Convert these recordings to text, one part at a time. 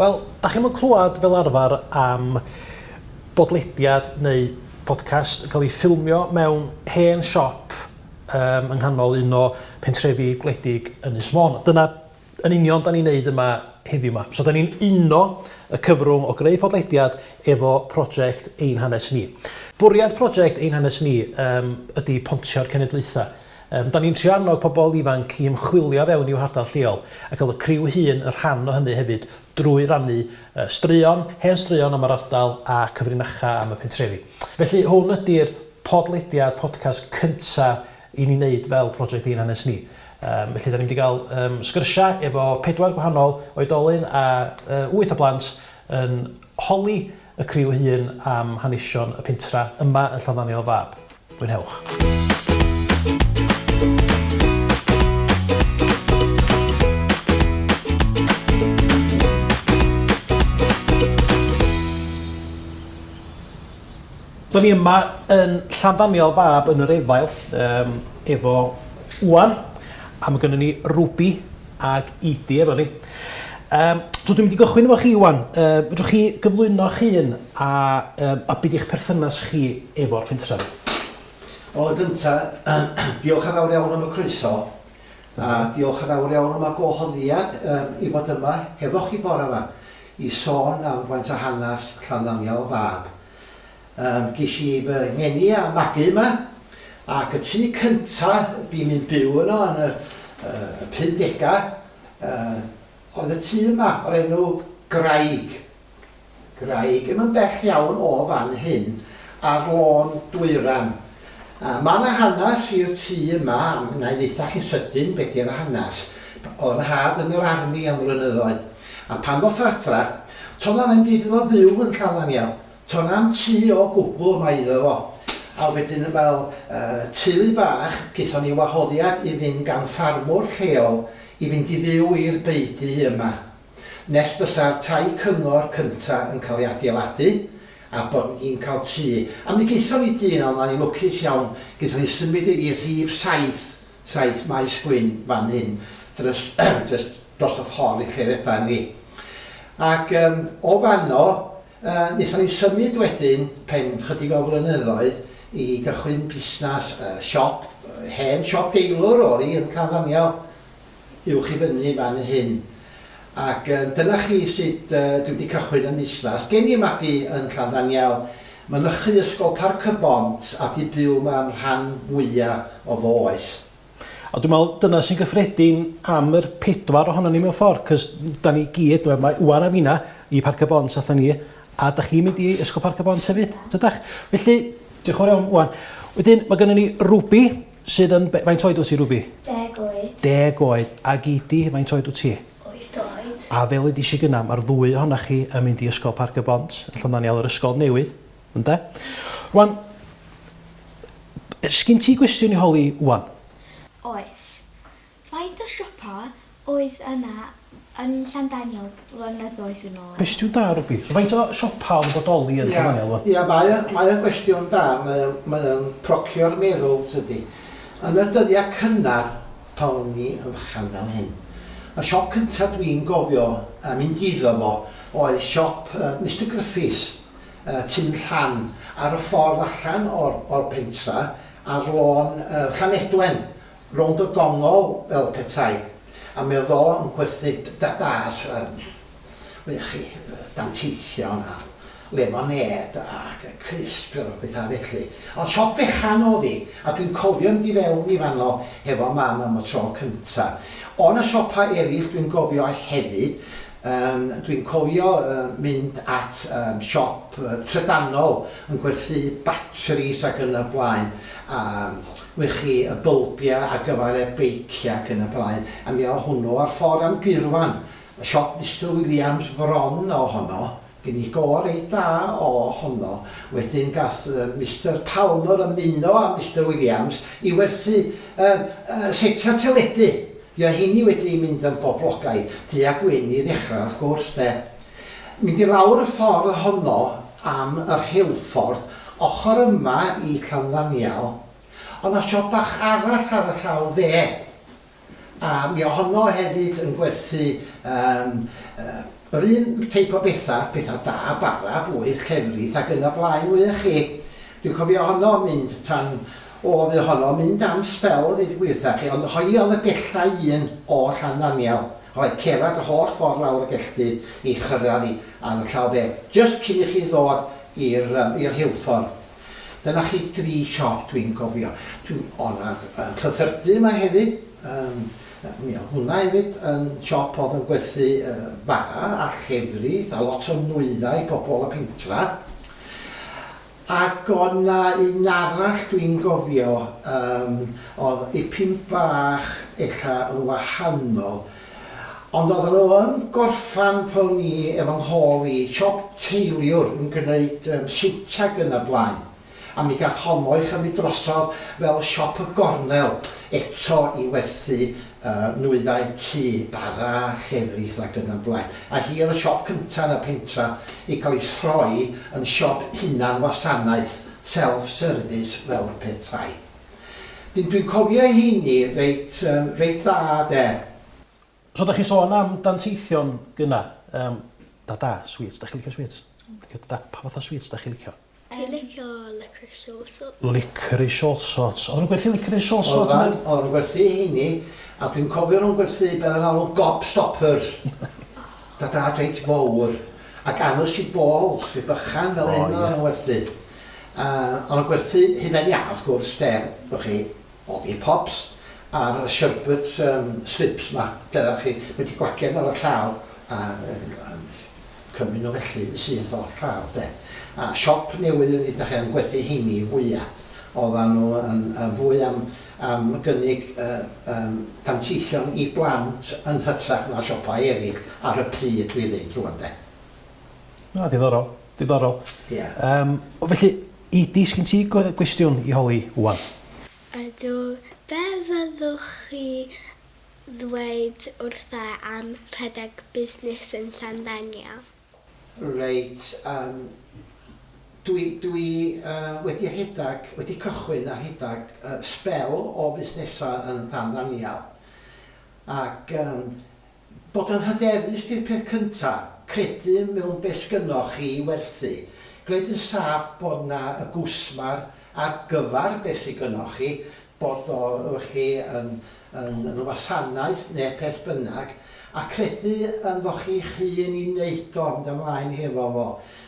Wel, da chi'm yn clywed fel arfer am bodlediad neu podcast yn cael ei ffilmio mewn hen siop um, yng nghanol un o pentrefi gwledig Ynys Môn. Dyna yn union da ni'n neud yma heddiw 'ma. So da ni'n uno y cyfrwng o greu podlediad efo prosiect Ein Hanes Ni. Bwriad prosiect Ein Hanes Ni um, ydy pontio'r cenedlaethau. Um, da ni'n trio annog pobl ifanc i ymchwilio fewn i'w hardal lleol a cael y criw hŷn yn rhan o hynny hefyd drwy rannu uh, straeon, hen straeon am yr ardal a cyfrinachau am y pentrefi. Felly hwn ydy'r podlediad podcast cynta i ni wneud fel prosiect Ein Hanes Ni. Um, felly, da ni'n mynd i gael um, sgyrsiau efo pedwar gwahanol oedolyn a 8 o blant yn holi y criw hŷn am hanesion y pentra yma yn Llanddaniel Fab. Mwynhewch. Da ni yma yn Llanddaniel Fab yn yr Efail um, efo Iwan, a mae gennym ni Ruby ag Edie efo ni. Um, so dwi'n mynd i gychwyn efo chi Iwan. Uh, fedrwch chi gyflwyno chi un a, um, a beth yw'ch perthynas chi efo'r pentref? Wel, yn gyntaf, diolch yn fawr iawn am y croeso, a diolch yn fawr iawn am y gwahoddiad um, i fod yma hefo chi bore yma i sôn am faint o hanes Llanddaniel Fab. Yym, ges i fy ngeni a magu yma, ac y tŷ cynta fi'n mynd byw yno yn y yy pumdega yy oedd y tŷ yma o'r enw Graig. Graig, ddim yn bell iawn o fan hyn, ar lôn Dwyran. A ma' 'na hanes i'r tŷ yma, a wna i ddeutha chi'n sydyn be' 'di'r hanes. O'dd 'nhad yn yr army am flynyddoedd, a pan ddoth o adra, to' 'na ddim byd iddo fyw yn Llanddaniel. To na'm tŷ o gwbl yma iddo fo. A wedyn fel teulu bach gaethon ni wahoddiad i fynd gan ffarmwr lleol i fynd i fyw i'r beudy yma. Nes bysa'r tai cyngor cynta yn cael ei adeiladu a bod ni'n cael tŷ. A mi gaethon ni dŷ yna, oddan ni'n lwcus iawn, gaethon ni symud i rhif 7 Traeth Maes Gwyn fan hyn, drys, jyst dros y ffordd i lle rydan ni. Ac um, o fanno, uh, wnaethon ni symud wedyn, pen chydig o flynyddoedd, i gychwyn busnes uh, siop, hen siop deilwr oedd hi yn Llanddaniel, uwch i fyny fan hyn. Ac uh, dyna chi sut uh, dwi wedi cychwyn y busnes. Gen i magu yn Llanddaniel, mynychu Ysgol Parc y Bont a 'di byw 'ma am rhan fwya o fy oes. A dwi'n meddwl dyna sy'n gyffredin am yr pedwar ohonon ni mewn ffordd, cos da ni gyd, wel, mae Iwan a finna i Parc y Bont atha ni, a da chi'n mynd i Ysgol Parc y Bont hefyd, dydach? Felly, diolch yn fawr iawn, Iwan. Wedyn, mae gennym ni Ruby, sydd yn... Faint oed wyt ti, Ruby? 10 oed. 10 oed. Ac Edie, faint oed wyt ti? 8 oed. A fel udish i gynna, mae'r ddwy ohonoch chi yn mynd i Ysgol Parc y Bont, yn Llanddaniel, yr ysgol newydd, ynde? Rwan, sgin ti gwestiwn i holi wan? Oes. Faint o siopa oedd yna yn Llanddaniel blynyddoedd yn ôl? Cwestiwn da, Ruby. So faint o siopa oedd yn bodoli yn Llanddaniel wan? Ia, mae o, mae o'n gwestiwn da, mae o, mae o'n procio'r meddwl, tydi. Yn y dyddiau cynnar, pan o'n i yn fychan fel hyn, y siop cynta dwi'n gofio mynd iddo fo oedd siop Mister Griffiths, Tyn Llan, ar y ffordd allan o'r, o'r pentra, ar lôn Llanedwen, rownd y gongol fel petai, a mi oedd o yn gwerthu da-das, wyddoch chi, danteithion a lemonêd a crisps a pethau felly. Ond siop fechan oedd hi, a dwi'n cofio mynd i fewn i fanno hefo mam am y tro cynta. O' 'na siopau eraill dwi'n gofio hefyd, yym dwi'n cofio mynd at yym siop trydanol yn gwerthu batris ac yn y blaen, a wych chi, y bylbiau ar gyfer y beiciau ac yn y blaen, a mi oedd hwnnw ar ffordd am Gaerwan, siop Mister Williams Fron o honno. Gen i go reit dda o honno. Wedyn gath Mister Palmer ymuno â Mister Williams i werthu setiau teledu. Ia, heini wedi mynd yn boblogaidd, du a gwyn i ddechrau wrth gwrs de. Mynd i lawr y ffordd honno am y rheilffordd, ochr yma i Llanddaniel, o' 'na siop bach arall ar y llaw dde. A mi o' honno hefyd yn gwerthu yym yy. Yr un teip o betha, petha da, bara, bwyd, llefrith ac yn y blaen, wyddoch chi. Dwi'n cofio honno yn mynd tan o'dd y honno yn mynd am sbel a deud y gwir 'tha chi, ond hi o'dd y bella un o Llanddaniel. O' raid cerddad yr holl ffordd lawr y Gellty i chyrradd hi ar y llaw dde, jyst cyn i chi ddod i'r yym i'r rheilffordd. Dyna chi dri siop dwi'n gofio. Dwi'n... O' 'na yy llythyrdy yma hefyd, yym mi o'dd hwnna hefyd yn siop o'dd yn gwerthu yy bara a llefrith a lot o nwyddau i bobl y pentra. Ac o'dd 'na un arall dwi'n gofio yym o'dd ipyn bach ella yn wahanol ond oedden nhw yn gorffan pan o'n i efo 'nghof i, siop teiliwr yn gneud yym siwtag yn y blaen. A mi gath honno ei chymryd drosodd fel siop y gornel eto i werthu nwyddau tŷ, bara, llefrith ac yn y blaen. A hi oedd y siop cynta yn y pentra i gael ei throi yn siop hunan wasanaeth, self service fel petai. Dyn dwi'n cofio heini reit reit dda de. So dach chi'n sôn am danteithion gynna, yym da da, sweets, dach chi'n licio sweets? Licio da da, pa fath o sweets dach chi'n licio? Dwi'n licio licorice allsorts. Licorice allsorts. Oedden nhw'n gwerthu licorice allsorts yn yr... Oeddan, oedden nhw'n gwerthu heini, a dwi'n cofio nhw'n gwerthu be oedden nhw'n alw gobstoppers. Da da reit fowr. Ac aniseed balls, rhai bychan fel hyn oedden nhw'n werthu. A oedden nhw'n gwerthu hufen iâ wrth gwrs de, wch chi, lollipops, a'r sherbet yym strips 'ma, lle oeddach chi wedi gwagiad ar y llaw a cymryd nhw felly yn syth o'r llaw de. A siop newydd yn eitha hen gwerthu heini fwya. Oddan nhw yn yn fwy am am gynnig yy yym danteithion i blant yn hytrach na siopau eraill ar y pryd dwi ddeud rwan de. Na, diddorol, diddorol. Ia. Yym, o felly, Edie, sgin ti gwestiwn i holi ŵan? Ydw, be fyddwch chi ddweud wrtha am rhedeg busnes yn Llanddaniel? Reit, yym, dwi, dwi yy wedi rhedeg, wedi cychwyn a rhedeg yy sbel o fusnesau yn Llanddaniel, ac yym, bod yn hyderus 'di'r peth cynta, credu mewn be sgynnoch chi i werthu, gwneud yn saff bod 'na y gwsmar ar gyfar be sy gynnoch chi, bod o wch chi yn yn yn wasanaeth ne peth bynnag, a credu ynddo chi'ch hun i wneud o, mynd ymlaen hefo fo.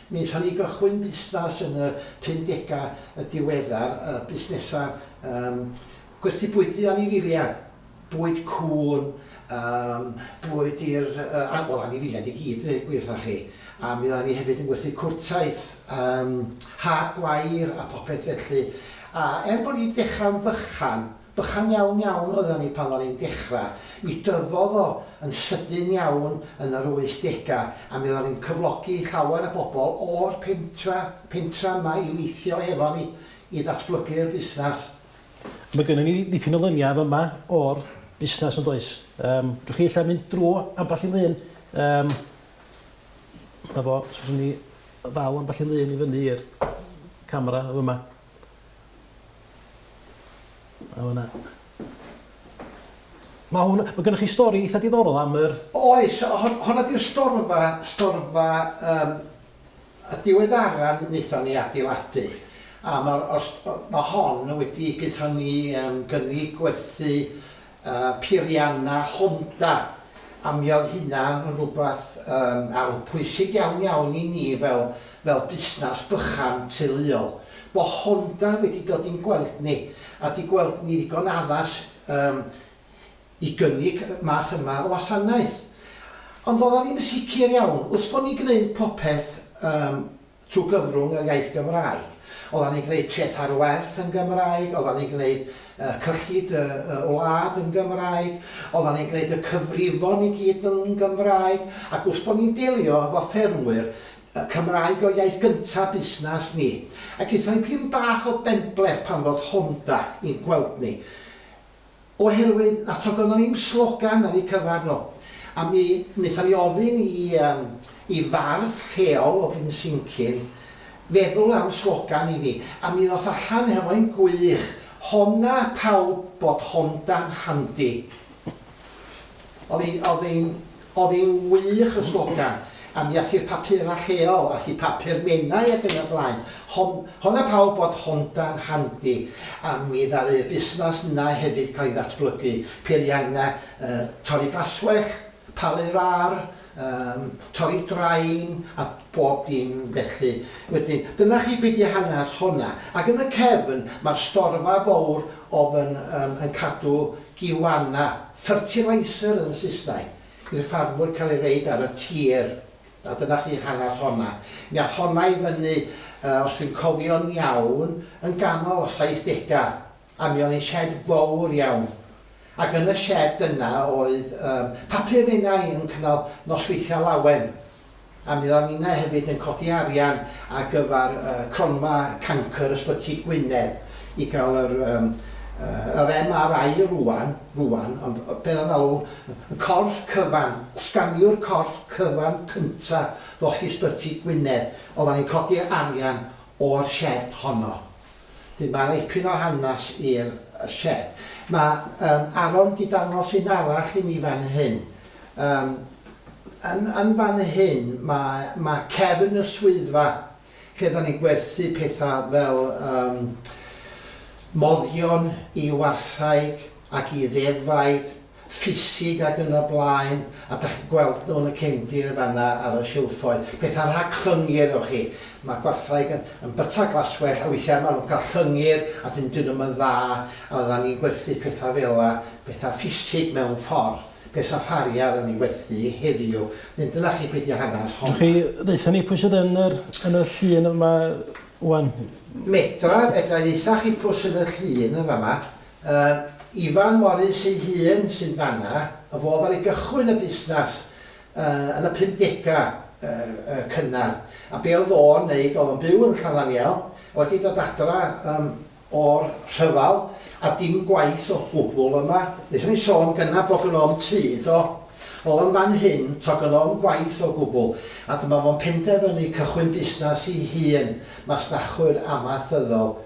Mi wnaethon ni gychwyn busnas yn y pumdega y diweddar, yy busnesa yym gwerthu bwydydd anifeiliad, bwyd cŵn, yym bwyd i'r yy wel anifeiliaid i gyd i ddeud gwir 'tha chi, a mi oeddan ni hefyd yn gwerthu cwrtaith, yym had gwair a popeth felly. A er bod ni 'di dechrau'n fychan, bychan iawn iawn oeddan ni pan o'n ni'n dechrau, mi dyfodd o yn sydyn iawn yn yr wythdegau a mi oeddan ni'n cyflogi llawer o bobl o'r pentra, pentra yma i weithio hefo ni i ddatblygu'r busnes. Mae gynnon ni ddipyn o luniau fyma o'r busnes yn does? Yym, fedrwch chi ella mynd drwy ambell i lun? Yym, 'na fo, os fedrwn ni ddal ambell i lun i fyny i'r camera yn fyma. A fan'na. Ma' hwn, ma' gynnoch chi stori eitha diddorol am yr... Oes, hon, honna 'di'r storfa, storfa yym y diweddara wnaethon ni adeiladu. A ma'r os- ma' hon wedi, gaethon ni yym gynnig gwerthu yy peirianna Honda a mi oedd hynna yn rwbath yym arw pwysig iawn iawn i ni fel fel busnas bychan teuluol. Bo Honda wedi dod i'n gweld ni a 'di gweld ni ddigon addas yym i gynnig y math yma o wasanaeth. Ond oddan ni'm yn sicr iawn wrth bo ni'n gneud popeth yym trwy gyfrwng yr iaith Gymraeg. Oeddan ni'n gwneud treth ar werth yn Gymraeg, oeddan ni'n gwneud cyllid y wlad yn Gymraeg, oeddan ni'n gwneud y cyfrifon i gyd yn Gymraeg, ac wrth bod ni'n delio efo ffermwyr, Cymraeg oedd iaith gyntaf busnes ni. Ac aethon ni pyn bach o benbleth pan ddoth Honda i'n gweld ni. Oherwydd na to gynnon ni'm slogan ar eu cyfar nhw. A mi wnaethon ni ofyn i yym i fardd lleol o Brynsiencyn feddwl am slogan i ni, a mi ddoth allan hefo un gwych, Honna pawb bod Honda'n handi. O'dd hi o'dd hi'n o'dd hi'n wych y slogan. A mi ath i'r papurau lleol, ath i Papur Menai ac yn y blaen. Hon, honna pawb bod Honda'n handi, a mi ddaru'r busnas 'na hefyd cael ei ddatblygu, peiriannau uh, torri glaswellt, palu'r ar, um, torri drain a bob dim felly. Wedyn, dyna chi be di hanes honna. Ac yn y cefn, mae'r storfa fawr oedd yn, um, yn cadw giwana, fertilizer yn y Saesneg, i'r ffarmwyr cael ei reid ar y tir. A dyna chi hanes honna. Mi ath honna i fyny, uh, os dwi'n cofio'n iawn, yn ganol y 70au. A mi oedd hi'n shed fawr iawn. Ac yn y shed yna oedd um, Papur Menai yn cynnal nosweithiau lawen. A mi oeddan ninnau hefyd yn codi arian ar gyfer uh, cronfa cancr Ysbyty Gwynedd i gael yr, um, uh, yr MRI rwan, rwan, ond be oedd alw, y corff cyfan, sganiwr corff cyfan cynta ddoth i Ysbyty Gwynedd. Oeddan ni'n codi arian o'r shed honno. Wedyn mae 'na ipyn o hanes i'r shed. Mae um, Aaron 'di dangos un arall i ni fan hyn. Um, yn, yn fan hyn mae, mae cefn y swyddfa lle da ni'n gwerthu pethau fel um, moddion i warthaig ac i ddefaid, ffisig ac yn y blaen, a dach chi'n gweld nhw yn y cefndir yn fan'na ar y silffoedd. Pethau rhag llyngyr, ewch chi. Mae gwartheg yn, yn byta glaswellt, a weithiau maen nhw'n cael llyngyr, a dyn dyn nhw'm yn dda, a fyddan ni'n gwerthu pethau fel 'na, pethau ffisig mewn ffordd, be sa ffariar yn ei werthu heddiw. Wedyn dyna chi be 'di hanes honna. Fedrwch chi ddeutha ni pwy sydd yn yr, yn y llun yma ŵan? Medra, fedra i ddeutha chi pwy sydd yn y llun yn fama. Yy, Ifan Morris ei hun sy'n fan'na, y fo ddaru gychwyn y busnas yy yn y pumdega yy yy cynnar. A be o'dd o'n neud, o'dd o'n byw yn Llanddaniel, wedi dod adra yym o'r rhyfal, a dim gwaith o gwbwl yma. Nethon ni sôn gynna bod gynno fo'm tŷ, do? O'dd o'n fan hyn, to gynno fo'm gwaith o gwbwl. A dyma fo'n penderfynu cychwyn busnas 'i hun, masnachwyr amaethyddol.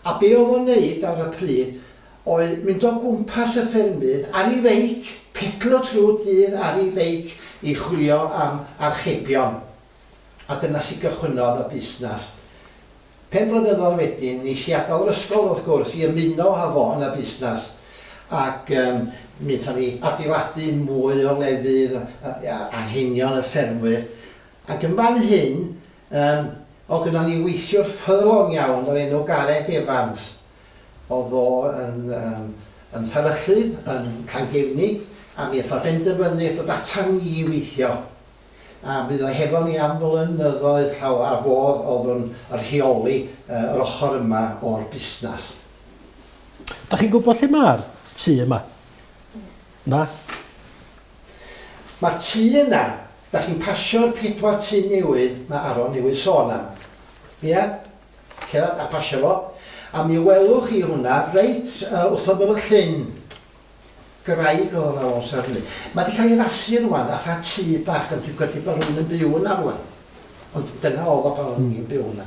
A be oedd o'n neud ar y pryd oedd mynd o gwmpas y ffermydd ar ei feic, pedlo trwy'r dydd ar ei feic i chwilio am archebion. A dyna sut gychwynnodd y busnas. Pen blynyddoedd wedyn, nes i adael yr ysgol wrth gwrs i ymuno â fo yn y busnas ac yym mi wnaethon ni adeiladu mwy o lefydd, anghenion y ffermwyr. Ac yn fan hyn, yym, o' gynnon ni weithiwr ffyddlon iawn o'r enw Gareth Evans. O'dd o yn yym yn fferyllydd yn Llangefni, a mi ath o benderfynu dod atan ni i weithio. A fydd o hefo ni am flynyddoedd llawer, a fo o'dd yn rheoli yy yr ochr yma o'r busnas. Dach chi'n gwybod lle ma'r tŷ yma? Na. Ma'r tŷ yna, dach chi'n pasio'r pedwar tŷ newydd ma Aron newydd sôn am. Ia? Cerddad a pasio fo. A mi welwch chi hwnna reit uh, wrth ymyl y llyn. Graig oedd hwnna o amser hynny. Mae wedi cael ei addasu rwan, fatha tŷ bach, ond dwi'n credu bod rhywun yn byw yna rwan. Ond dyna oedd o pan o'n i'n byw yna.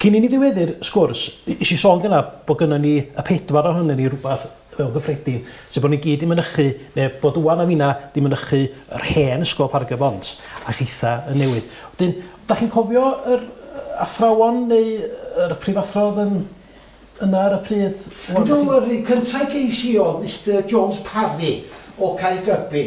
Cyn i ni ddiweddu'r sgwrs, nes i sôn gynna bod gynnon ni, y pedwar ohonon ni, rhywbeth mewn gyffredin, sef bod ni gyd 'di mynychu, neu bod Iwan a finna 'di mynychu yr hen Ysgol Parc y Bont, a chitha y newydd. Wedyn, dach chi'n cofio yr athrawon neu yr prifathro oedd yn yna ar y pryd? Yndw, yr un cynta geis i oedd Mister Jones Parry o Caergybi.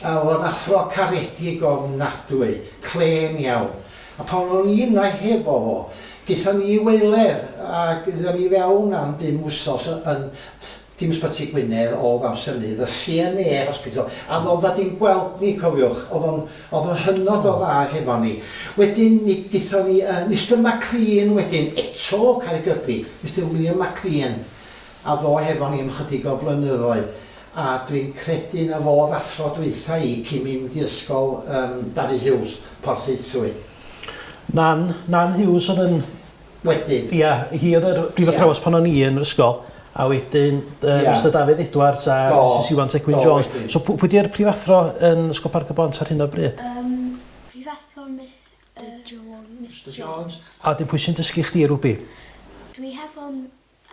A oedd o'n athro caredig ofnadwy, clên iawn. A pan o'n i yna hefo fo, gaethon ni i waeledd ac aethon ni fewn am bum wsos yn dim Ysbyty Gwynedd o'dd amser 'ny, the CNA Hospital, a o'dd o'n dod i'n gweld ni, cofiwch, o'dd o'n o'dd o'n hynod o dda hefo ni. Wedyn mi gaethon ni yy Mister MacLean wedyn, eto o Caergybi, Mister William MacLean, a ddo hefo ni am ychydig o flynyddoedd. A dwi'n credu na fo o'dd athro dwytha i cyn mynd i ysgol yym Dafydd Hughes, Porthaethwy. Nan, Nan Hughes oedd yn... Wedyn. Ia, hi oedd yr brifathrawes pan o'n i yn yr ysgol, a wedyn yy Ia. Mister Dafydd Edwards a Do. Misus Iwan Tegwyn Do, Jones. wedyn. So pw- pwy 'di'r prifathro yn Ysgol Parc y Bont ar hyn o bryd? Yym, prifathro Mister Jones. Mister Jones. A wedyn pwy sy'n dysgu chdi rwbi? Dwi hefo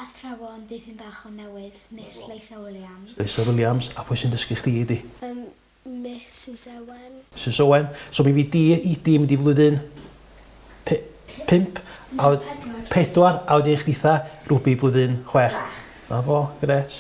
Athrawon dipyn bach o newydd, Miss Leusa Williams. Leusa Williams, a pwy sy'n dysgu chdi di? Yym, Mrs Owen. Mrs Owen. So mi fydd di, Edie, mynd i flwyddyn pump, a pedwar, a wedyn chditha, Ruby, blwyddyn chwech. Na fo, gret.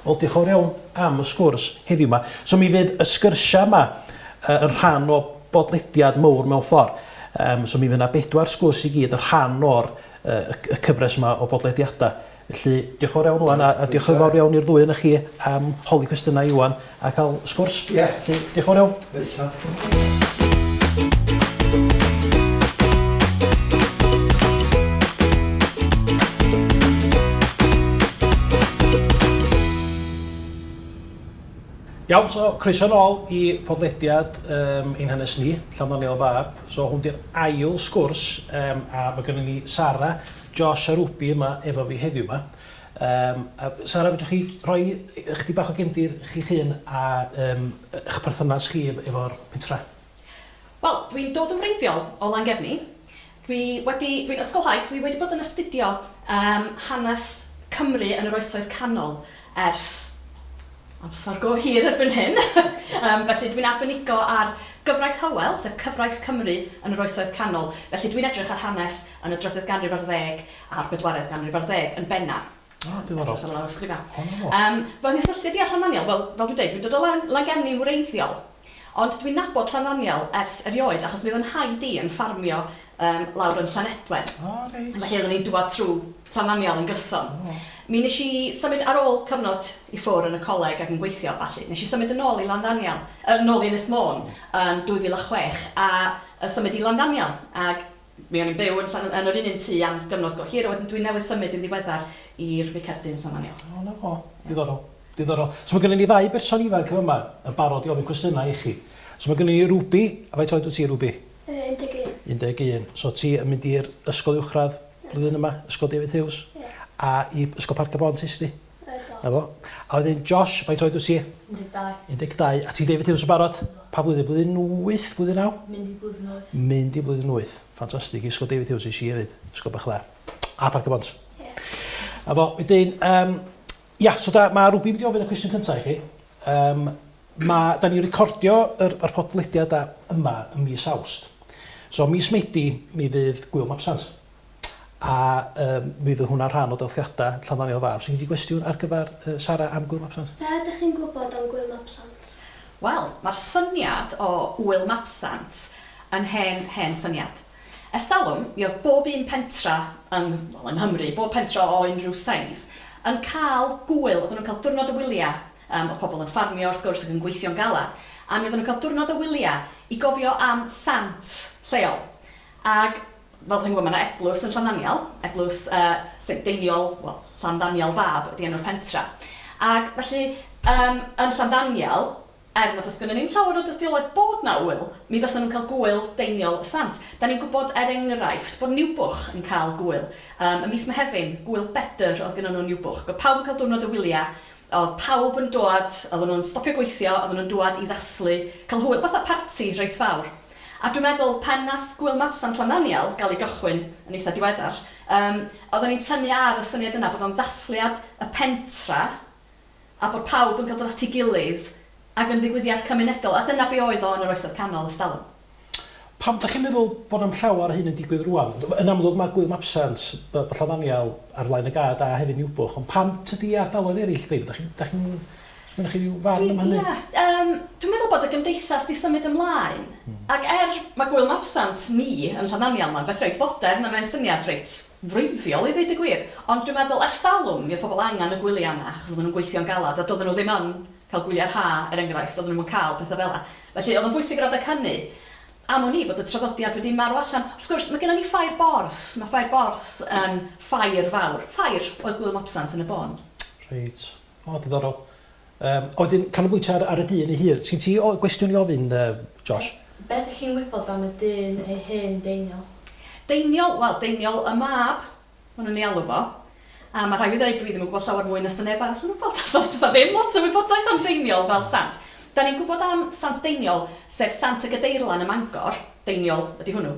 Wel, diolch yn fawr iawn am y sgwrs heddiw 'ma. So mi fydd y sgyrsiau yma uh, yn rhan o bodlediad mowr mewn ffordd. Um, so mi fydd yna bedwar sgwrs i gyd yn rhan o'r uh, y, y cyfres yma o bodlediadau. Felly, diolch yn fawr iawn Iwan, a, a diolch yn fawr iawn i'r ddwy yna chi am holi cwestiynau Iwan a cael sgwrs. Ie. Yeah. Felly, diolch yn fawr iawn. Croeso. Iawn, so croeso nôl i podlediad um, ein hanes ni, Llanddaniel Fab. So hwn di'r ail sgwrs um, a mae gennym ni Sara, Josh a Ruby yma efo fi heddiw yma. Um, a Sara, fedrwch chi rhoi ychydig bach o gefndir chi'ch hun a um, eich perthynas chi efo'r pentra? Wel, dwi'n dod yn wreiddiol o Langefni. Dwi wedi, dwi'n ysgolhaig, dwi wedi bod yn astudio um, hanes Cymru yn yr oesoedd canol ers amser go hir erbyn hyn. um, felly dwi'n arbenigo ar gyfraith Hywel, sef cyfraith Cymru yn yr oesoedd canol. Felly dwi'n edrych ar hanes yn y drydydd ganrif ar ddeg a'r bedwaredd ganrif ar ddeg yn benna. O, diddorol. Edrych ar lawysgrifau. O, na fo. Um, fy nghysylltiad i â Llanddaniel, wel, fel dwi'n dweud, dwi'n dod o Lan Langefni'n wreiddiol. Ond dwi'n nabod Llanddaniel ers erioed, achos mi oedd 'y nhaid i yn ffarmio um, lawr yn Llanedwen. O, reit. Felly oedden ni'n dŵad trwy Llanddaniel yn gyson. O. Mi nes i symud ar ôl cyfnod i ffwr yn y coleg ac yn gweithio a ballu, nes i symud yn ôl i Landdaniel, yn ôl i Ynys Môn yn 2006 a symud i Landdaniel. Ac Mi o'n i'n byw yn Llan- yn yr un un tŷ am gyfnod go hir a wedyn dwi newydd symud yn ddiweddar i'r Ficerdy yn Llanddaniel. O, 'na fo. Diddorol. Diddorol. So mae gennym ni ddau berson ifanc yn fama yn barod i ofyn cwestiynau i chi. So mae gennym ni Ruby, a faint oed wyt ti Ruby? Yy 11. 11. So ti yn mynd i'r ysgol uwchradd blwyddyn yma, Ysgol David Hughes? Ie. A i Ysgol Parc y Bont est ti? Yy do. 'Na fo. A wedyn Josh, faint oed wyt ti? 12. 12. A ti'n David Hughes yn barod? Pa flwyddyn? Blwyddyn 8? Blwyddyn 9? Mynd i blwyddyn 8. Mynd i blwyddyn 8. Ffantastig. I Ysgol David Hughes es i hefyd. Ysgol bach dda. A Parc y Bont. Ie. A fo, wedyn, um, ia, so da, mae Ruby mynd i ofyn y cwestiwn cyntaf i chi. Um, ma, da ni'n recordio yr, yr podlediad yma ym mis Awst. So mis Medi, mi fydd Gwyl Mabsant. A yym mi fydd hwnna'n rhan o dathliadau Llanddaniel Fab. So gen ti gwestiwn ar gyfer yy Sara am Gŵyl Mabsant? Be ydych chi'n gwybod am Gŵyl Mabsant? Wel, mae'r syniad o Ŵyl Mabsant yn hen, hen syniad. Ers talwm, mi oedd bob un pentra yng, wel, yng Nghymru, bob pentra o unrhyw seis, yn cael gŵyl, oedden nhw'n cael diwrnod o wyliau. Yym, oedd pobl yn ffarmio, wrth gwrs, ac yn gweithio'n galed. A mi oedden nhw'n cael diwrnod o wyliau i gofio am sant lleol. Ac fel chi'n gwybod, mae 'na eglwys yn Llanddaniel, eglwys yy Saint Deiniol, wel, Llanddaniel Fab ydy enw'r pentra. Ac felly, yym, yn Llanddaniel, er nad oes gynnon ni'm llawer o dystiolaeth bod 'na ŵyl, mi fysa nhw'n cael gŵyl Deiniol y Sant. Da ni'n gwybod, er enghraifft, bod Niwbwch yn cael gŵyl. Yym, ym mis Mehefin, gŵyl Bedr oedd gynnon nhw yn Niwbwch. Oedd pawb yn cael diwrnod o wyliau, oedd pawb yn dŵad, oedden nhw'n stopio gweithio, oedden nhw'n dŵad i ddathlu, cael hwyl, fatha parti reit fawr. A dwi'n meddwl pan nath Gŵyl Mabsant Llanddaniel gael ei gychwyn yn eitha diweddar, yym, oedden ni'n tynnu ar y syniad yna bod o'n ddathliad y pentra a bod pawb yn cael dod at ei gilydd ac yn ddigwyddiad cymunedol, a dyna be oedd o yn yr Oesoedd Canol ers talwm. Pam dach chi'n meddwl bod na'm llawer o hyn yn digwydd rŵan? Yn amlwg mae Gŵyl Mabsant, bod Llanddaniel ar flaen y gad a hefyd Niwbwch, ond pam tydi ardaloedd eraill ddim? Dach chi'n, dach chi'n Sgynnoch chi ryw farn am hynny? Ie, yym, dwi'n meddwl bod y gymdeithas 'di symud ymlaen. Ac er mae Gŵyl Mabsant ni yn Llanddaniel, mae'n beth reit fodern a mae'n syniad reit wreiddiol i ddeud y gwir, ond dwi'n meddwl ers talwm mi oedd pobl angen y gwyliau yna achos oedden nhw'n gweithio'n galad a doedden nhw ddim yn cael gwyliau'r ha', er enghraifft, oedden nhw'm yn cael pethau fela. Felly oedd o'n bwysig yr adeg hynny. Am wn i bod y traddodiad wedi marw allan. Wrth gwrs, mae gennym ni Ffair Bors. Mae Ffair Bors yn ffair fawr. Ffair oedd Gŵyl Mabsant yn y bôn. Reit. O, diddorol. Yym, a wedyn canolbwyntio ar, ar y dyn ei hun. Sgin ti o, gwestiwn i ofyn, uh, Josh? Be dych chi'n wybod am y dyn ei hun, Deiniol? Deiniol, wel, Deiniol y mab, maen nhw'n ei alw fo. A mae rhaid fi ddeud, dwi ddim yn gwybod llawer mwy na 'sa neb arall yn wybod. So, does 'na ddim lot o wybodaeth am Deiniol fel sant. Da ni'n gwybod am Sant Deiniol, sef Sant y Gadeirlan ym Mangor, Deiniol ydy hwnnw.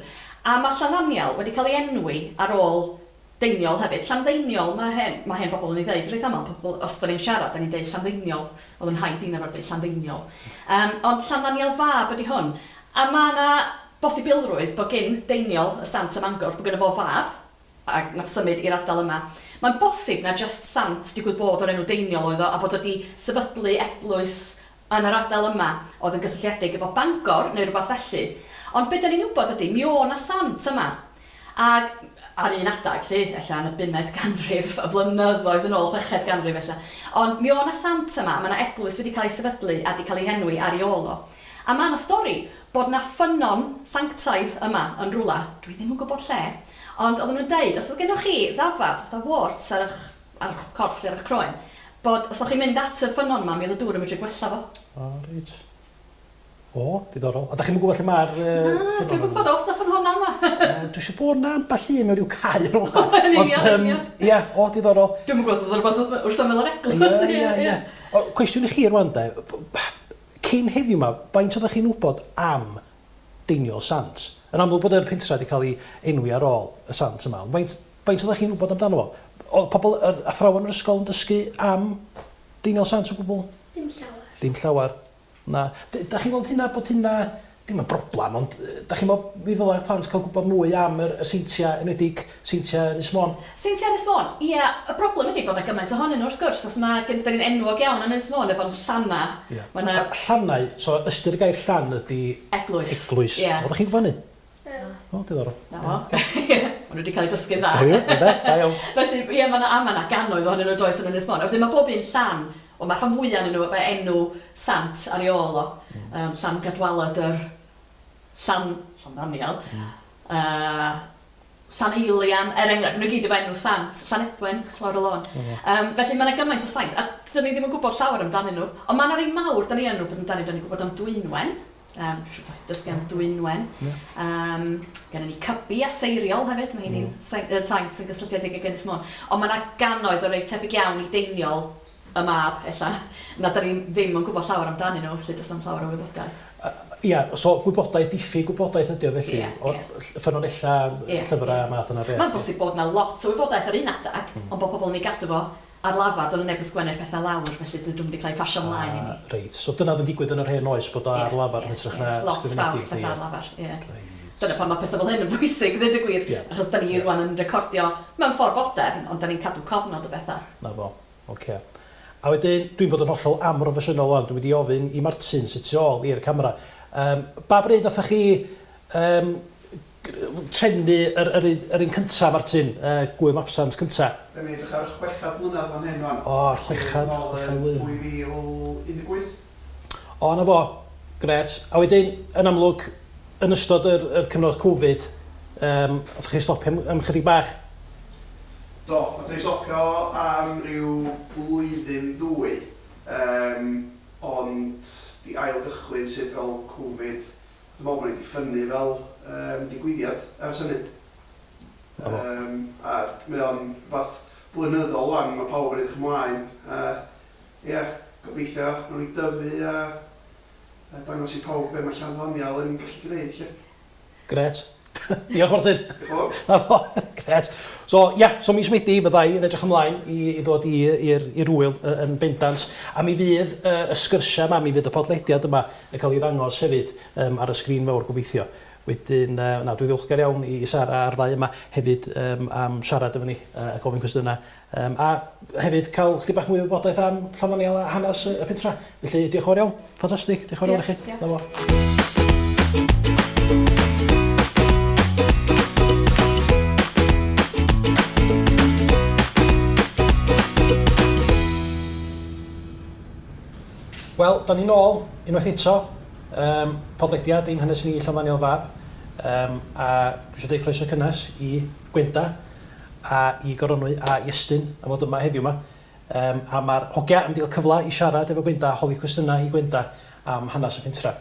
A mae Llanddaniel wedi cael ei enwi ar ôl. Deiniol hefyd. Llanddeiniol, mae hen, mae hen bobl yn ei ddeud reit aml, pobl, os da ni'n siarad, da ni'n deud Llanddeiniol. Oedd yn nhaid i'n arfer deud Llanddeiniol. Ond Llanddaniel Fab ydy hwn. A mae yna bosibilrwydd bod gin Deiniol, y sant ym Mangor, bod gynno fo fab, a nath symud i'r ardal yma. Mae'n bosib na jyst sant digwydd bod o'r enw Deiniol oedd o, a bod o 'di sefydlu eglwys yn yr ardal yma oedd yn gysylltiedig efo Bangor neu rywbeth felly. Ond be' 'dan ni'n wybod ydi, mi o' 'na sant yma. Ag ar un adag 'lly, ella yn y bumed ganrif, y flynyddoedd yn ôl, chweched ganrif ella. Ond mi o' 'na sant yma, a ma' 'na eglwys wedi cael ei sefydlu a 'di cael ei henwi ar ei ôl o. A ma' 'na stori bod 'na ffynnon sanctaidd yma yn rwla, dwi ddim yn gwybod lle, Ond oedden nhw'n deud, os oedd gennoch chi ddafad, fatha warts ar eich ar eich corff 'lly, ar eich croen, bod os o'ch chi'n mynd at y ffynnon 'ma, mi oedd y dŵr yn medru gwella fo. O, reit. O, diddorol. A dach chi'm yn gwybod lle mae'r yy ffynnon yma? Na, dwi'm yn gwybod, oes 'na ffynhonna yma? Yy, dwi'n siŵr bod 'na ambell un mewn rhyw cae rywle. Yn union, yn union. Ond ia, o, diddorol. Dwi'm yn gwybod os oes 'na rywbeth wrth ymyl yr eglwys. Ie, ie, ie. O, cwestiwn i chi rwan de, cyn heddiw 'ma, faint oeddech chi'n wybod am Deiniol Sant. Yn amlwg bod yr pentra wedi cael ei enwi ar ôl y sant yma, ond faint, faint oeddech chi'n wybod amdano fo? Oedd pobl, yr athrawon yr ysgol yn dysgu am Deiniol Sant o gwbl? Dim llawer. Dim llawer. Na. Dach chi'n gweld hynna, bod hynna, dim yn broblem, ond dach chi'n meddwl mi ddylai'r plant cael gwybod mwy am yr, y seintiau, enwedig seintiau Ynys Môn? Seintiau Ynys Môn? Ie, y broblem ydy bod 'na gymaint ohonyn nhw wrth gwrs, achos ma' gen- 'dan ni'n enwog iawn yn Ynys Môn efo'n llannau. Ie. Ma' 'na... Llannau, so ystyr y gair llan ydy... Eglwys. Eglwys. Ie. Oeddech chi'n gwybod hynny? Na. O, diddorol. 'Na fo. Ie. Ma' nhw wedi cael eu dysgu'n dda. Da iawn, ynde? Da iawn. Felly, ie, ma' 'na, a ma' 'na gannoedd ohonyn nhw does yn Ynys Môn. A wedyn ma' bob un llan, wel ma' rhan fwya o'nyn nhw efo enw sant ar ei ôl o. Yym Llan Gadwaladr, Llan, Llanddaniel, yy Llaneilian, er enghraifft, maen nhw gyd efo enw sant, Llanedwen, lawr y lôn. Yym, felly mae 'na gymaint o saint, a dydyn ni ddim yn gwybod llawer amdanyn nhw. Ond mae 'na rei mawr dan ni yn wybod amdanyn nhw, dan ni'n gwybod am Dwynwen, yym, dwi'n siŵr dach chi'n dysgu am Dwynwen. Yym, gennyn ni Cybi a Seiriol hefyd, mae rheini'n saint sy'n gysylltiedig ag Ynys Môn. Ond mae 'na gannoedd o rei tebyg iawn i Deiniol, y mab, ella, na 'dan ni ddim yn gwybod llawer amdanyn nhw, felly does na'm llawer o wybodaeth. Ia, so gwybodaeth, diffyg gwybodaeth ydy o felly? Ia, ia. O ffynonellau, llyfrau, math yna o beth? Mae'n bosib bod 'na lot o wybodaeth ar un adeg, ond bod pobl yn ei gadw fo ar lafar, doedd 'na neb yn sgwennu'r pethau lawr, felly dydyn nhw'm 'di cael eu pasio ymlaen i ni. Reit, so dyna oedd yn digwydd yn yr hen oes, bod o ar lafar yn hytrach na ysgrifenedig? Lot fawr pethau ar lafar, ie. Dyna pam mae pethau fel hyn yn bwysig, ddeud y gwir, achos 'dan ni rŵan yn recordio mewn ffordd fodern, ond 'dan ni'n cadw cofnod o bethau. 'Na fo. Ocê. A wedyn, dwi'n bod yn hollol amhroffesiynol ŵan, dwi'n mynd i ofyn i Martin sy tu ôl i'r camera, yym, ba bryd nathoch chi yym trefnu yr yr un yr un cynta, Martin, yy Gŵyl Mabsant cynta? Da ni'n edrych ar y chwechad mlynedd fan hyn wan. O, yr chwechad, chwechad flwyddyn. Yn ôl yn 2018. O, 'na fo. Grêt. A wedyn, yn amlwg, yn ystod yr yr cyfnod Covid, yym, nathoch chi stopio am am chydig bach? Do, nathon ni stopio am ryw flwyddyn ddwy, yym, ond 'di ail gychwyn syth ar ôl Covid. Dwi'n meddwl bod ni 'di ffynnu fel yym digwyddiad ers hynny. 'Na fo. Yym, a mae o'n rwbath blynyddol 'wan, ma' pawb yn edrych ymlaen, a ie, gobeithio nawn ni dyfu a a dangos i pawb be' ma' Llanddaniel yn gallu gneud 'lly. Grêt. Diolch Martin. Diolch yn fawr. 'Na fo. Grêt. So ia, so mis Medi fydda i yn edrych ymlaen i i ddod i i'r i'r ŵyl yy yn bendant. A mi fydd yy y sgyrsia 'ma, mi fydd y podlediad yma yn cael ei ddangos hefyd yym ar y sgrin fawr gobeithio. Wedyn yy na, dwi ddiolchgar iawn i i Sara a'r ddau yma hefyd yym am siarad efo ni yy a gofyn cwestiyna Yym, a hefyd cael chydig bach mwy o wybodaeth am Llanddaniel a hanes y pentra. Felly, diolch yn fawr iawn. Ffantastig. Diolch yn fawr iawn i chi. Diolch. 'Na fo. Wel, da ni nôl unwaith eto. Um, podlediad ein hanes ni Llanddaniel Fab. Um, a dwi eisiau dweud croeso cynnes i Gwenda a i Goronwy a Iestyn am fod yma heddiw 'ma. Yym a ma'r hogia yn mynd i gael cyfle i siarad efo Gwenda a holi cwestiynau i Gwenda am hanes y pentra.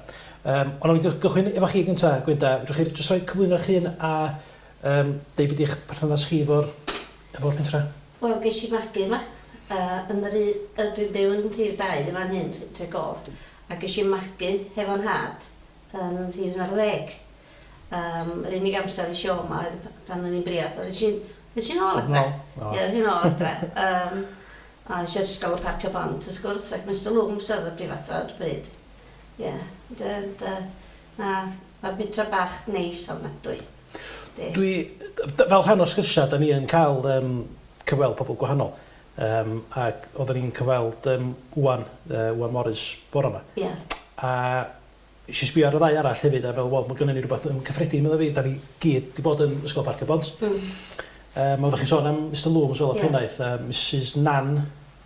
Yym ond nawn ni gychwyn efo chi gynta Gwenda, fedrwch chi jyst rhoi cyflwyno eich hun a yym deud be di'ch perthynas chi efo'r efo'r pentra? Wel ges i magu yma yy yn yr u- yy dwi'n byw yn rhif dau yn fan hyn, Tregof, a ges i magu hefo nhad yn rhif un ar ddeg. Yym, yr unig amser es i o 'ma oedd pan o'n i'n briod. Ond es i'n... Es i'n ôl adre. Ie, es i'n ôl adre. A es i ysgol y Parc y Bont, wrth gwrs, ac Mr Looms oedd y prifathro ar y pryd. Ie, na, mae bitra bach neis ofnadwy. Dwi, fel rhan o'r sgyrsiau, da ni yn cael cyfweld pobl gwahanol. Ac oedden ni'n cyfweld Iwan, Iwan Morris bore yma. Ie. A nes i sbio ar y ddau arall hefyd a fel, wel, mae gynnon ni rhywbeth yn cyffredin, medda fi, da ni gyd 'di bod yn Ysgol Parc y Bont. Oeddech chi'n sôn am Mr Looms fel y pennaeth, Mrs Nan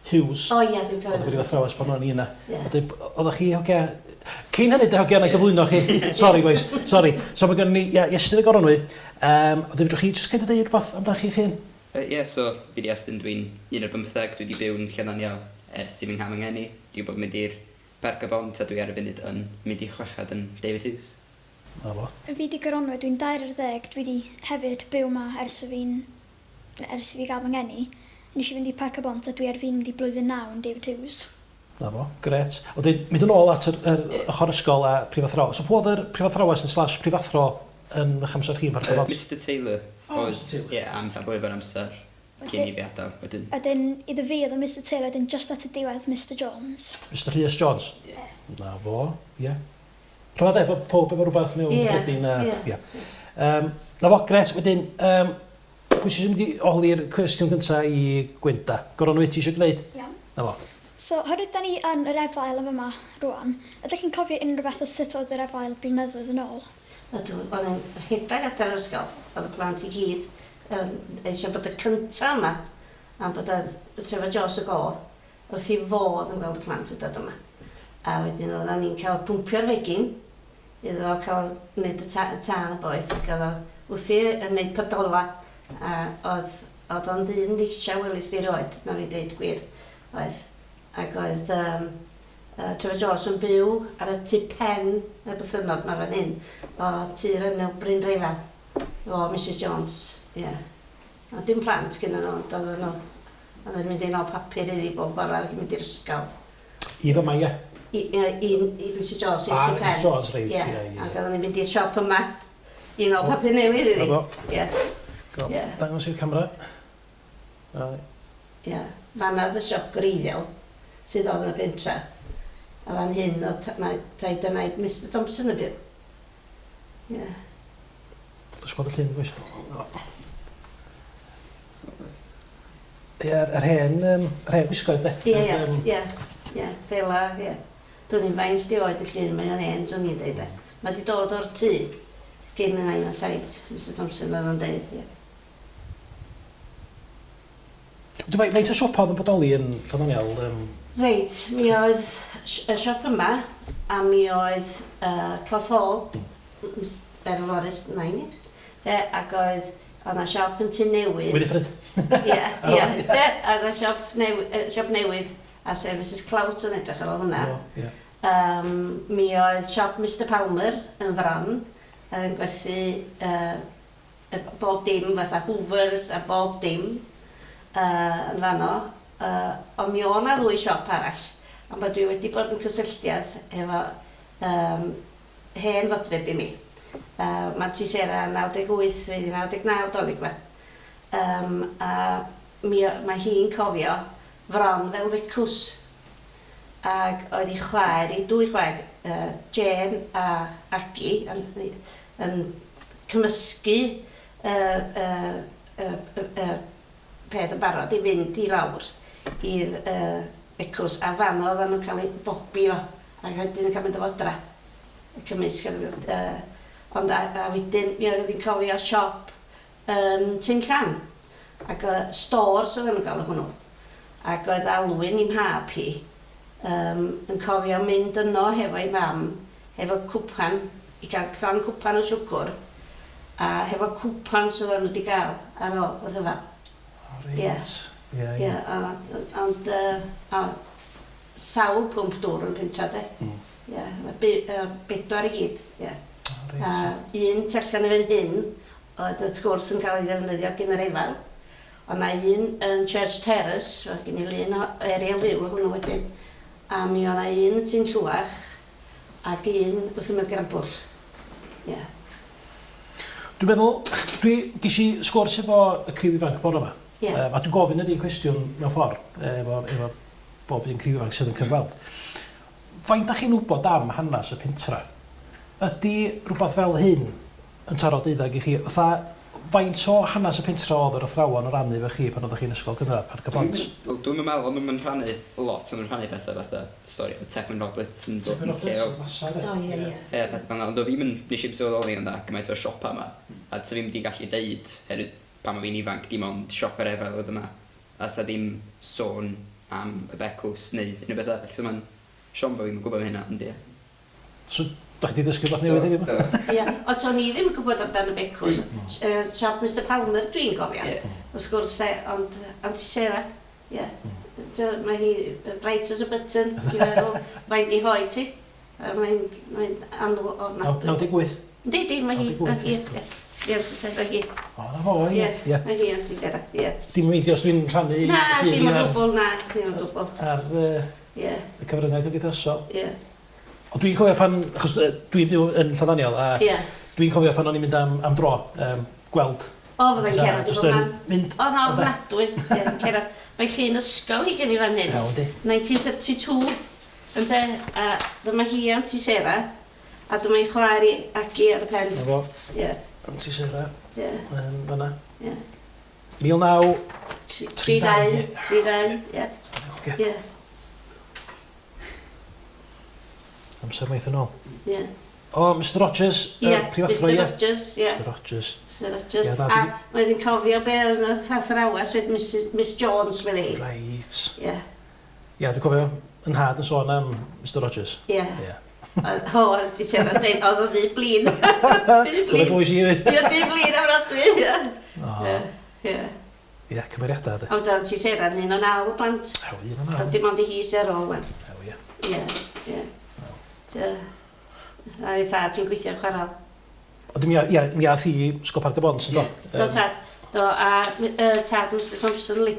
Hughes. O ie, dwi'n cofio. Oedd y brifathrawes pan o'n i yna. Oeddech chi, hogia, cyn hynny, de, hogia, na gyflwyno chi. Sorry, boys, sorry. So mae gynnon ni, ia, Iestyn y Goronwy. Ond fedrwch chi jyst kind of deud rhywbeth amdano chi'ch hun? Ie, so fi 'di Iestyn, dwi'n 11, dwi 'di byw yn Llanddaniel ers i fi nghael fy ngeni. Dwi 'di bod yn mynd i'r Parc y Bont a dwi ar y funud yn mynd i chweched yn David Hughes. 'Na fo. Fi 'di Goronwy, dwi'n 40, dwi 'di hefyd byw 'ma ers i fi'n ers i fi gael fy ngeni. Nes i fynd i Parc y Bont a dwi ar fin mynd i blwyddyn 9 yn David Hughes. 'Na fo, grêt. Wedyn, mynd yn ôl at yr, yr ochr ysgol a prifathro. So pwy oedd yr prifathrawes yn slash prifathro yn eich amser chi yn Parc y Bont? Mister Taylor O, oedd, Mister Taylor. ie, am rhan fwyaf o'r amser cyn i fi adael wedyn. Wedyn, iddo fi oedd o Mister Taylor, wedyn just at y diwedd Mister Jones. Mister Rhys Jones? Ie. 'Na fo, ie. Rhyfedd de, bod pawb efo rhywbeth mewn cyffredin a... Ie, ie. 'Na fo, grêt. Wedyn, pwy sy'n mynd i holi'r cwestiwn cyntaf i Gwenda? Goronwy, ti eisiau gwneud? Iawn. 'Na fo. So, oherwydd da ni yn yr efail yn fama rwan, ydych chi'n cofio unrhyw beth o sut oedd yr efail blynyddoedd yn ôl? Ydw, o'n i'n rhedeg adre'r ysgol, oedd y plant i gyd yn eisiau bod y cynta yma, am bod oedd Trevor Jones y gôr wrth ei fodd yn gweld y plant yn dod yma. A wedyn oeddan ni'n cael pwmpio'r fegin iddo fo cael wneud y ta- y tân y boeth ac oedd o wrthi yn wneud podola a oedd oedd o'n ddyn neisia welis di rioed, na fi deud gwir, oedd. Ac oedd um, Trevor Jones yn byw ar y tu pen y bythynnod ma fan hyn, o tir enw Bryn Reifel, efo Mrs Jones, ie. Yeah. A dim plant gyda nhw, ond oedden nhw, oedden nhw'n mynd i nôl papur iddi bob bore ac yn mynd i'r ysgol. I fyma, ie? I Mrs Jones, i'r tu pen. Mrs Jones, reit, ie, ie. Ac oedden ni'n mynd i'r siop yma i nôl papur newydd iddi. Ie. Ie. Dangos i'r camera. Ie. Fan'na oedd y siop gwreiddiol sydd oedd yn y pentra. A fan hyn oedd taid a naid Mister Thompson yn byw. Ie. Dos gweld y llun, boys. Ie, yr hen, yr hen wisgoedd, de. Ie, ie, ie, ie, fela, ie. Dwn i'm faint 'di oed y llun, mae o'n hen, swn i'n deud, de. Mae 'di dod o'r tŷ gyn y nain a taid, Mister Thompson oedd o'n deud, ie. Dwi, faint o siopa oedd yn bodoli yn Llanddaniel? Reit, mi oedd y siop yma, a mi oedd Cloth Hall, Miss Beryl Morris, nain i, de, ac oedd, oedd 'na siop yn Tŷ Newydd. Winifred. Ie, ie, de, oedd 'na siop, siop newydd, a sef Mrs Clout yn edrych ar ôl hwnna. O, ie. Mi oedd siop Mister Palmer yn Fron, yn gwerthu bob dim, fatha Hoovers a bob dim yn fanno. Ond mi oedd 'na ddwy siop arall, ond bod dwi wedi bod yn cysylltiad efo hen fodryb i mi. Mae Aunty Sarah 98, fydd hi 99 Dolig 'ma. A mi, mae hi'n cofio Fron fel wicws. Ac oedd ei chwaer, ei dwy chwaer, Jane a Aggie, yn, yn cymysgu y, y, y, y, y peth yn barod i fynd i lawr i'r becws, a fanno oedden nhw'n cael eu bobi fo, ac wedyn yn cael mynd o fodra, y cymysg. Ond a wedyn mi oedd hi'n cofio siop yn Tyn Llan, ac stores oedden nhw'n galw hwnnw. Ac oedd Alwyn i mhab hi yn cofio mynd yno hefo'i fam, hefo cwpan, i gael llond cwpan o siwgr, a hefo cwpan sydd oedden nhw wedi gael ar ôl y rhyfel. O, reit. Ie. Ie, ond a sawl pwmp dŵr yn pentra, de. Ie, bedwar i gyd, ie. O, reit. A un tu allan i fan hyn, oedd wrth gwrs yn cael ei ddefnyddio gan yr efail. Ond na un yn Church Terrace, fel gen i lun o aerial view o hwnnw wedyn, a mi oedd 'na un yn Tyn Llwach ac un wrth ymyl Grambwll. Ie. Dwi'n meddwl, dwi, ges i sgwrs efo y criw ifanc bore yma. Ie. A dwi'n gofyn yr un cwestiwn mewn ffordd, efo, efo bob un criw ifanc sydd yn cyfweld. Faint da chi'n wybod am hanes y pentra? Ydy rhywbeth fel hyn yn taro deuddag i chi? Fatha, faint o hanes y pentra oedd yr athrawon yn rannu efo chi pan oeddech chi'n ysgol gynradd, Parc y Bont? Wel, dwi'm yn meddwl, ond nhw'm yn rhannu lot, ond nhw'n rhannu pethau fatha stori o Tecwyn Roberts yn dod yn lleol. O, ie, ie. Ie, pethau fel 'na, ond o fi'm yn, nes i'm sylweddoli yn dda gymaint o siopa 'ma, a 'sa fi'm 'di gallu deud, herwydd pan o fi'n ifanc, dim ond siop yr Efail oedd yma, a 'sa ddim sôn am y becws neu unrhyw beth arall, so ma'n siom bo' fi'm yn gwybod am hynna, ond ie. So, dach chi 'di dysgu rhywbeth newydd heddiw 'ma? Do. Ia, ond o'n i ddim yn gwybod amdan y becws. Siop Mister Palmer dwi'n gofio. Ie. Wrth gwrs de, ond Aunty Sarah, ie. Mae hi bright as a button, dwi'n meddwl, faint 'di hoed hi. Mae'n mae'n annwl ofnadwy. 98? Yndi, yndi, mae hi, mae hi, ie. Ie, Aunty Sarah hi. O, 'na fo, ie. Ie, mae hi Aunty Sarah, ie. Dim meindio os dwi'n rhannu Na, dim o gwbl, na, dim o gwbl. Ar Ie. y cyfryngau cymdeithasol. Ie. Ond dwi'n cofio pan, achos dwi'n byw yn Llanddaniel, a Ie. dwi'n cofio pan o'n i'n mynd am, am dro, um, gweld. O, fydda'n cerdded i Jyst bob yn man. Mynd. O, na, ofnadwy. Ie, cerdded. Mae llun ysgol hi gen i fan hyn. Iawn, di. 1932, ynte, a dyma hi Aunty Sarah, a dyma ei chwaer i Agi ar y pen. Na fo. Ie. Aunty Sarah. Ie. Yn fanna. Ie. 19... 32. 32, ie. Ie. Amser maith yn ôl. Ie. O, Mr Rogers, Ie, y prifathro, Mr ie. Rogers, ie. Mr Rogers. Mr Rogers. Ie, na, A dwi- mae hi'n cofio be oedd yn athrawes wedi Mrs Miss Jones, medde hi. Reit. Ie. Ie, dwi'n cofio yn nhad yn sôn am Mr Rogers. Ie. Ie. O, di ti'n dweud, oedd o ddu blin. Ddu Gwyd blin. glwys i hefyd. Ie, ddu blin ofnadwy, ie. O. Ie, ie. Ie, cymeriadau, de. A wedyn ti Sarah yn un o naw o blant. Ew, un o naw. A dim ond i hi sy'n ar ôl, wen. Ew, ie. Ie, ie. Ie. A i tad, ti'n gweithio yn chwaral. Ond mi, ia, mi ath hi Ysgol Parc y Bont, yn do? Do, tad. Do, a tad Mr Thompson, li.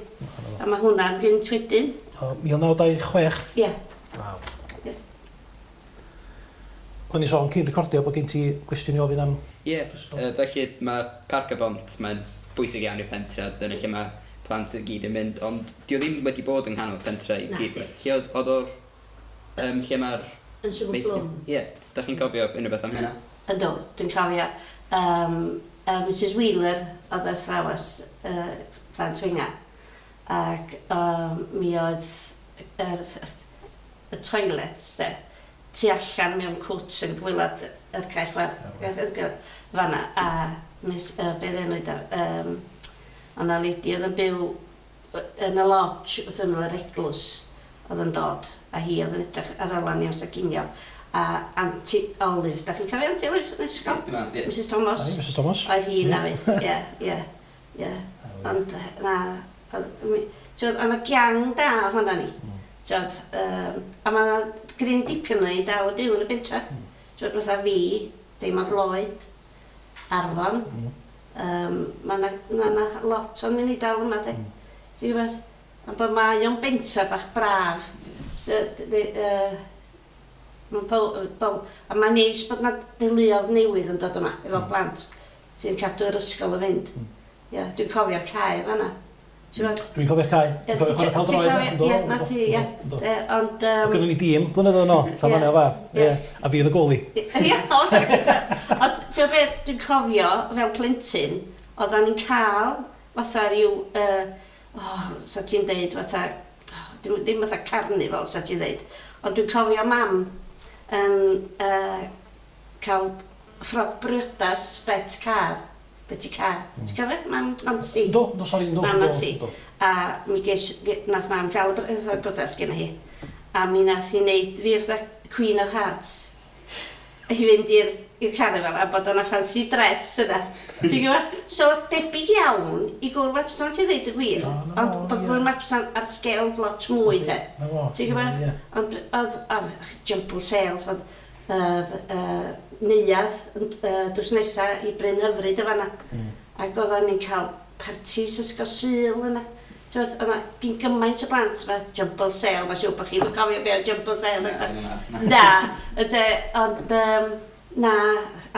A mae hwnna'n fynd wedyn. O, 1926. Ie. Waw. Ie. Oedden ni sôn cyn recordio bod gen ti gwestiwn i ofyn am... Ie, felly mae Parc y Bont, mae'n bwysig iawn i'r pentre, dyna lle mae plant i gyd yn mynd, ond dio ddim wedi bod yng nghanol pentre i gyd. Nadi. Lle oedd, oedd o'r... Um, lle mae'r... Yn Siwgr Blwm. Ie, da chi'n cofio unrhyw beth am hynna? Yndw, dwi'n cofio. Um, Mrs Wheeler oedd athrawes plant Winga. Ac mi oedd yr, y toilets, de, tu allan mewn cwt yn gwylod yr cae chwarae fanna. A Miss, be oedd enw i da? Um, o'na lady oedd yn byw yn y lodge wrth ymyl yr eglwys oedd yn dod, a hi oedd yn edrych ar Elan i amser cinio. A Aunty Olive, da chi'n cofio Aunty Olive yn ysgol? Ie. Mrs Thomas. Aye, Mrs Thomas. Oedd hi na fyd, ie, ie, ie. Ond na, ti'n gwbod, oedd 'na gang da ohona ni. Ti'n gwbod, a mae 'na gryn dipyn o'n ni dal yn byw yn y pentra. Ti'n gwbod, fatha fi, Raymond Lloyd, Arfon. Mae 'na, ma' 'na lot o'n ni dal yma, de. Ti'n gwbod? Ond bod mae o'n bentra bach braf. Mae'n pow, a mae'n neis bod 'na deuluoedd newydd yn dod yma efo plant sy'n cadw'r ysgol yn fynd. Ie, dwi'n cofio'r cae fan'na. Ti'n gwbod? Dwi'n cofio'r cae. Ie, Dwi'n cofio chwarae ti'n pêl-droed. cofio- Yndw, Ie, na yndw, ti, ie. yndw. Yy, Ond... Oedd gynnon ni dîm blynyddoedd yn ôl, Llanfair Faf. Ie. Ie, a fi oedd y goli. Ie, oedd o gyda. Ond ti'n gwbod beth, dwi'n cofio fel plentyn, oeddan ni'n cael fatha rhyw, uh, oh, sa ti'n deud, fatha, oh, dim, dim fatha carnival, sa ti'n deud, ond dwi'n cofio mam yn cael ffrog briodas Bet Car, Betty Car. Ti'n cofio? Mam Nancy. Do, do, sori, do. Mam do, Nancy. do. A mi ges, nath mam gael y ffrog briodas genna hi. A mi nath hi wneud fi fatha Queen of Hearts i fynd i'r i'r carnival a bod yna fancy dress yna. Ti'n gwybod? So debyg iawn i Gŵyl Mabsant i ddeud y gwir. Ond bod Gŵyl Mabsant ar sgêl lot mwy de. Na fo. Ti'n gwybod? Ie. Ond oedd, oedd jumble sales, oedd yr neuadd yn drws nesa i Bryn Hyfryd y fanna. Ac oedden ni'n cael partis ysgol Sul yna. Ti'n gwbod, oedd 'na gyn gymaint o blant yma, jumble sale, mae'n siŵr bod chi'n cofio be oedd jumble sale. Na, Na, ydy, ond na,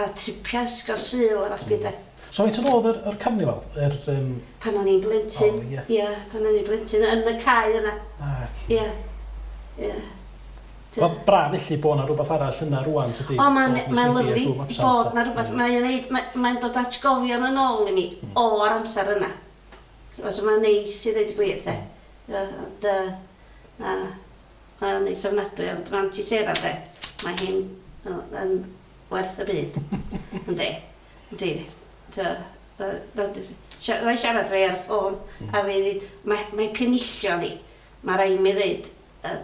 a tripia ysgol Sul a falle de. So faint yn ôl yr, yr carnifal? Yr, um... Pan o'n i'n blentyn. O, ie. Ie, pan o'n i'n blentyn, yn y cae yna. Ah, Ie. Ie. Mae'n braf felly bod 'na rhywbeth arall yna rwan, tydi? O, mae'n Bod mae Miss Medi a lyfli Gŵyl Mabsant, bod de. 'na rhywbeth. Mae'n neud, mae- mae'n dod atgofion yn ôl i mi o'r amser yna. So, so mae'n neis i ddweud y gwir, de. Ie, Ond, yy, na, mae'n neis ofnadwy, ond mae'n Aunty Sarah, de. Mae hi'n yn, yn werth y byd. Yndi. Yndi. Wna i siarad fi ar y ffôn, a fi ddweud, mae, mae penillion i. Mae rhaid i mi ddeud, yy,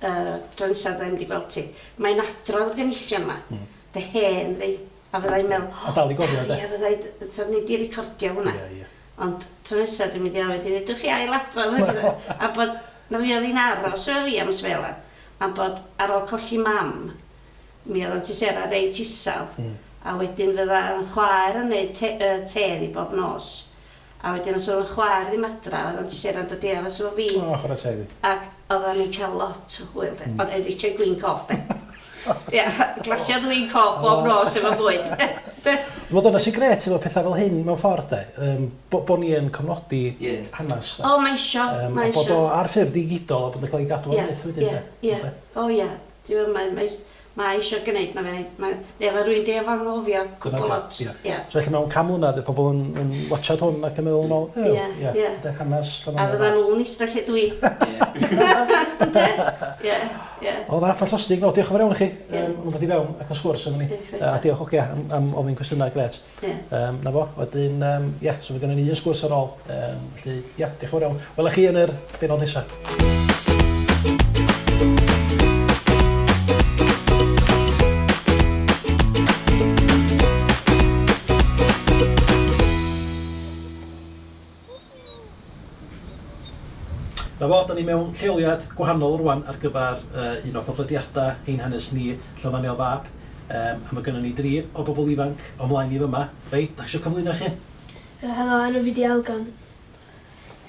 yy, tro nesa fydda i'n mynd i gweld ti. Mae'n adrodd y penillion 'ma. Dy hen rei. A fydda i'n meddwl, A dal i gofio, de. Ie, fydda i, so ni di recordio hwnna. Ie, ie. Ond tro nesa dwi'n mynd i ofyn i ddweud, chi ail adrodd hynny. A bod, na fi oedd hi'n aros efo fi am sbel, a bod ar ôl colli mam, mi oedd Aunty Sarah reit isel. A wedyn fydda yn chwaer yn neud te, yy, te iddi bob nos. A wedyn os oedd yn chwaer ddim adra, oedd Aunty Sarah yn dod i aros efo fi. O, chwarae teg iddi. Ac oeddan ni'n cael lot o hwyl, de. Ond oedd eisiau gwin coch, de. Ia, glasiad win coch bob nos efo bwyd. De. Wel, dyna sy'n grêt efo pethau fel hyn mewn ffordd, de. Um, bo, bo ni yn cofnodi hanes. de. O, mae isio, Um, mae a bod isio. o ar ffurf digidol a bod yn cael ei gadw am Ie, byth wedyn, ie, de. ie. Ynde? O ie. Ti'n mae, mae, mae isio gwneud, mae, mae, mae, neu rwy'n di anghofio Dyna cwbl di, lot. ie. Ie. So felly mewn cam mlynedd, bydd pobl yn, yn watchad hwn ac yn meddwl yn ôl, Ie, ie, ie. de, hanes. A fyddan nhw'n eistedd lle dwi. Ynde? Ie, ie. O dda, ffantastig. No, diolch yn fawr iawn i chi Ie. am ddod i fewn ac yn sgwrs efo ni. Ie, croeso. A diolch ogia am, am ofyn cwestiynau grêt. Ie. Um, na fo, wedyn, um, ie, so mae gennym ni un sgwrs ar ôl. Um, felly, ie, diolch yn fawr iawn. Wela chi yn yr benod nesaf. Na fo, da ni mewn lleoliad gwahanol rwan ar gyfer uh, un o podlediadau ein hanes ni, Llanddaniel Fab. Um, a mae gennym ni dri o bobl ifanc o mlaen i fyma. Reit, da chi eisiau cyflwyno chi? Helo, enw fi di Elgan.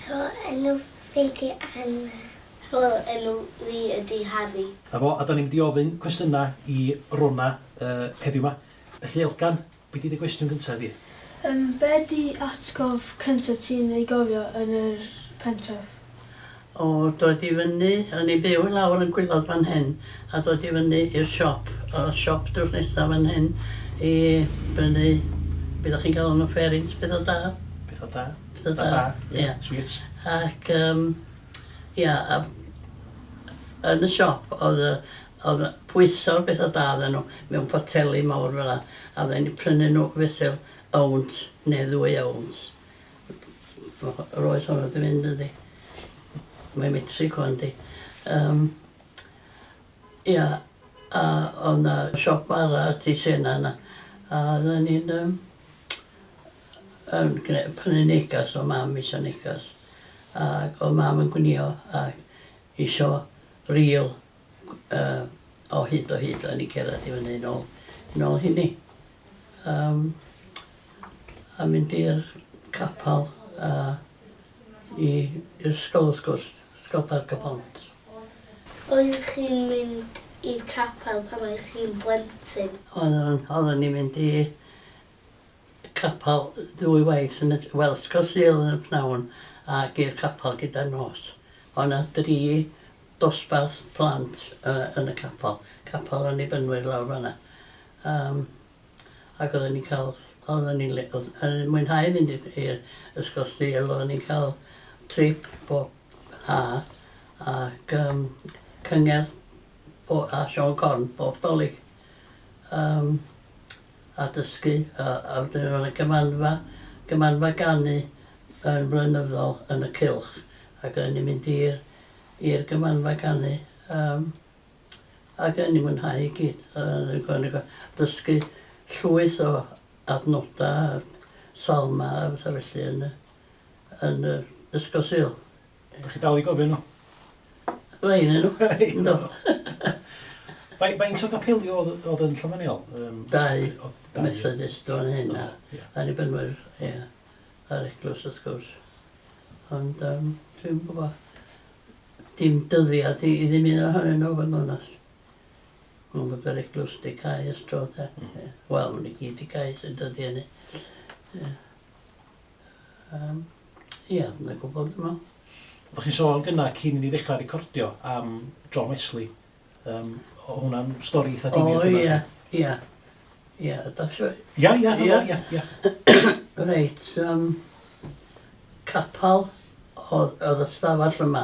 Helo, enw fi di Anna. Helo, enw fi ydi Harry. Na fo, a da ni'n mynd i ofyn cwestiynau i Rona uh, heddiw yma. Felly, Elgan, be di dy gwestiwn gyntaf di? Um, be di atgof cyntaf ti'n ei gofio yn yr pentref? O dod i fyny, o'n i'n byw i lawr yn gwaelod fan hyn, a dod i fyny i'r siop, y siop drws nesaf fan hyn, i brynu, be ddech chi'n gael yn y fferins, pethau da. Pethau da. Pethau Da, da, da. ie. Sweets. Ac, um, ia, a, yn y siop oedd y, oedd y pwyso'r bethau da iddyn nhw mewn poteli mawr fel 'a, a fydden ni'n prynu nhw fesul owns neu ddwy owns. Yr oes honno 'di mynd yndi. Mae'n metric wan di. Um, ia, a oedd 'na siop bara Tisena yna, a oedden ni'n um, yn prynu negas o mam isio negas. Ac oedd mam yn gwnio ac isio rîl uh, o hyd o hyd, o'n i'n cerdded i fyny nôl, nôl hynny. Um, a mynd i'r capel a i i'r ysgol wrth gwrs, Ysgol Parc y Pont. Oeddech chi'n mynd i'r capel pan oeddech chi'n blentyn? Oeddwn, oeddwn ni'n mynd i capel ddwy waith yn y, wel, ysgol Sul yn y pnawn ac i'r capel gyda nos. Oedd 'na dri dosbarth plant uh, yn y capel, capel Annibynwyr lawr fan'na. Um, ac oedden ni'n cael, oedden ni'n oedden ni'n mwynhau mynd i'r ysgol Sul, oedden ni'n cael trip bob ha ac um, cyngerdd bo, a Siôn Corn bob Dolig. Um, a dysgu, a, a wedyn oedd yna gymanfa, gymanfa ganu yn flynyddol yn y cylch, ac oedden ni'n mynd i'r i'r gymanfa ganu, um, ac oedden ni'n mwynhau i gyd. Oedden ni'n dysgu llwyth o adnodau, salma a pethau felly yn y, yn y ysgol Sul. Ydych chi dal i gofio nhw? Rhai yn nhw. Yndw. Faint o gapeli oedd, oedd yn Llanddaniel? Um, Dau o- dau. Methodist o'n hyn a Ie. Annibynwyr, ie, a'r eglwys wrth gwrs. Ond um, dwi'n gwybod, dim dyddiad i, i ddim un ohonyn nhw fod yn onast. Ond bod yr eglwys di cau ers tro de. Mm. Wel, maen nhw gyd di cau sy'n dyddi hynny. Ie. Um, ia, dyna gwbl dwi'n meddwl. Oeddech chi'n sôn gynna cyn i ni ddechrau recordio am John Wesley. Um, o hwnna'n stori eitha difyr. O ia, ia. Ia, ydych chi? Ia, ia, ia, ia, ia. Reit, um, capel oedd, oedd y stafell yma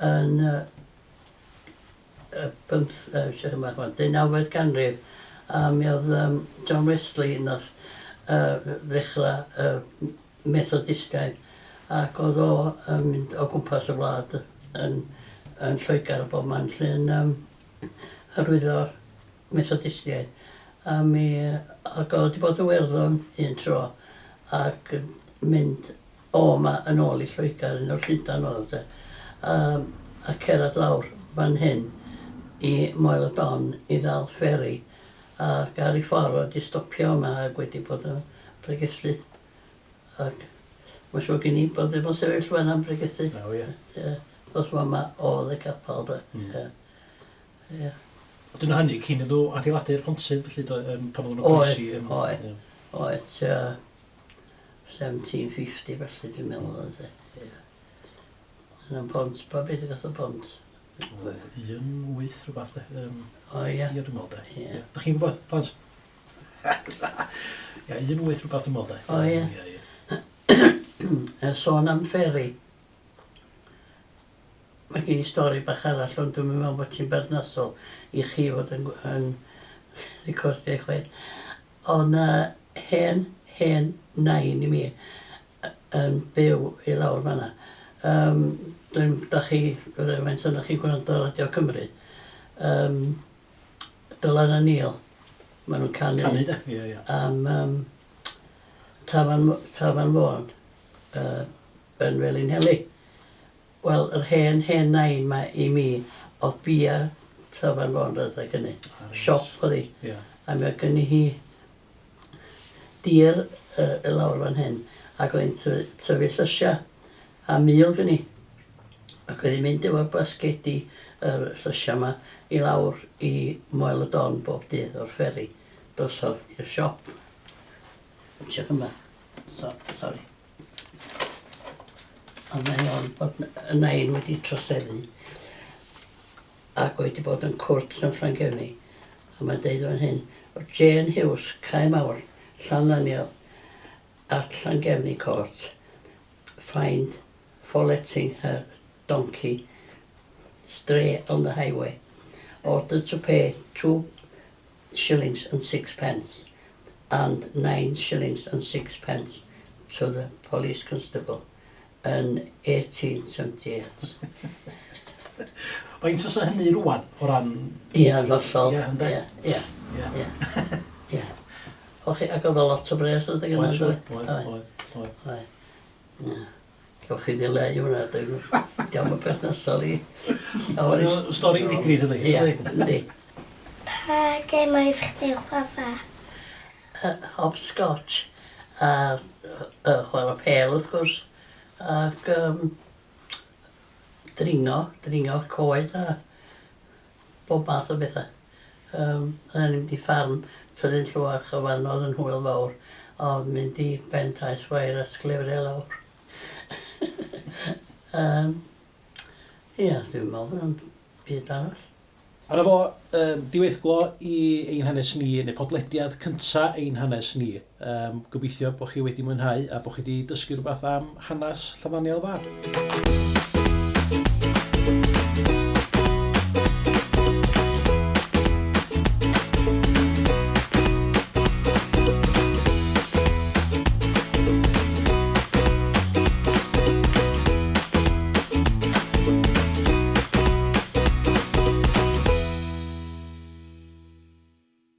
yn uh, y bymth, uh, deunawfed ganrif a mi oedd um, John Wesley nath uh, ddechrau uh, Methodistiaid ac oedd o yn mynd o gwmpas y wlad yn, yn Lloegr a bob man lle yn um, hyrwyddo'r Methodistiaid. A mi, ac oedd wedi bod yn Werddon un tro ac yn mynd o 'ma yn ôl i Lloegr, un o'r Llundain oedd o te, um, a cerdded lawr fan hyn i Moel y Don i ddal fferi ac ar ei ffordd oedd wedi stopio yma ac wedi bod yn pregethu. Ac mae'n siŵr gen i bod efo sefyll fan am pregethu. O ie. Ie. Achos fama oedd y capel de. Mm. Ie. Ie. Wedyn o hynny cyn iddyn nhw adeiladu'r pontydd felly do, um, pan oedden nhw'n croesi. Oedd, oedd, oedd, tua 1750 felly dwi'n meddwl oedd e. Ie. Yna'n pont, pa beth gath y pont? O, un wyth rhywbeth de. Um, o ie. Ie, dwi'n meddwl de. Ie. Da chi'n gwybod, plant? Ie, un wyth rhywbeth dwi'n meddwl de. O ie. Ie, ie. Sôn am fferi. Mae gen i stori bach arall ond dwi'm yn meddwl bod ti'n berthnasol i chi fod yn yn recordio chwaith. O'dd 'na hen hen nain i mi yn byw i lawr fan 'na. Yym dwi'n dach chi faint ohonoch chi'n gwrando ar Radio Cymru? Yym Dylan a Neil ma' nhw'n canu... Canu de? Ie ie. Am yym Tafarn Tafarn Fôn yy yn Felinheli. Wel, yr hen, hen nain 'ma i mi o'dd bia Tafarn Fôn rhedeg hynny. Ah reit. Siop o'dd hi. Ia. A mi o'dd gynni hi dir yy i lawr fan hyn ac oedd hi'n tyfu tyfu llysia a mul gynni. Ac oedd hi'n mynd efo basgedi yr llysia 'ma i lawr i Moel y Don bob dydd o'r fferi drosodd i'r siop. Edrych yma. So, sori. Ond mae o'n bod y nain wedi troseddu ac wedi bod yn cwrt yn Llangefni. A mae'n deud fan hyn, Jane Hughes, Cae Mawr, Llanddaniel, at Llangefni Court, fined for letting her donkey stray on the highway. Ordered to pay 2 shillings and sixpence and 9 shillings and sixpence to the police constable yn 1878. Faint fysa hynny rwan o ran... Ia, yn hollol. Ia, ynde? Ia, ia. Ia. Ia. Ia. O chi, ac oedd o lot o bres adeg yna. Oedd, doedd? oedd, oedd, oedd. Oedd. Ia. Gewch chi ddileu hwnna, dwi'n Diolch yn berthnasol i llawer i... Stori ddigri, tydi? Ia, yndi. Pa gemau chdi chwarae? Uh, hopscotch a uh, chwarae pêl wrth gwrs ac um, dringo, dringo coed a bob math o bethau. Yym, oedden ni'n mynd i ffarm Tyddyn Llywarch a fan oedd yn hwyl fawr, a oedd mynd i Ben Taes Wair a sglefrio lawr. Yym, ia, dwi'n meddwl bod na'm byd arall. A 'na fo, yym, diweddglo i Ein Hanes Ni, neu podlediad cynta Ein Hanes Ni. Yym, gobeithio bod chi wedi mwynhau a bod chi wedi dysgu rhywbeth am hanes Llanddaniel Fab.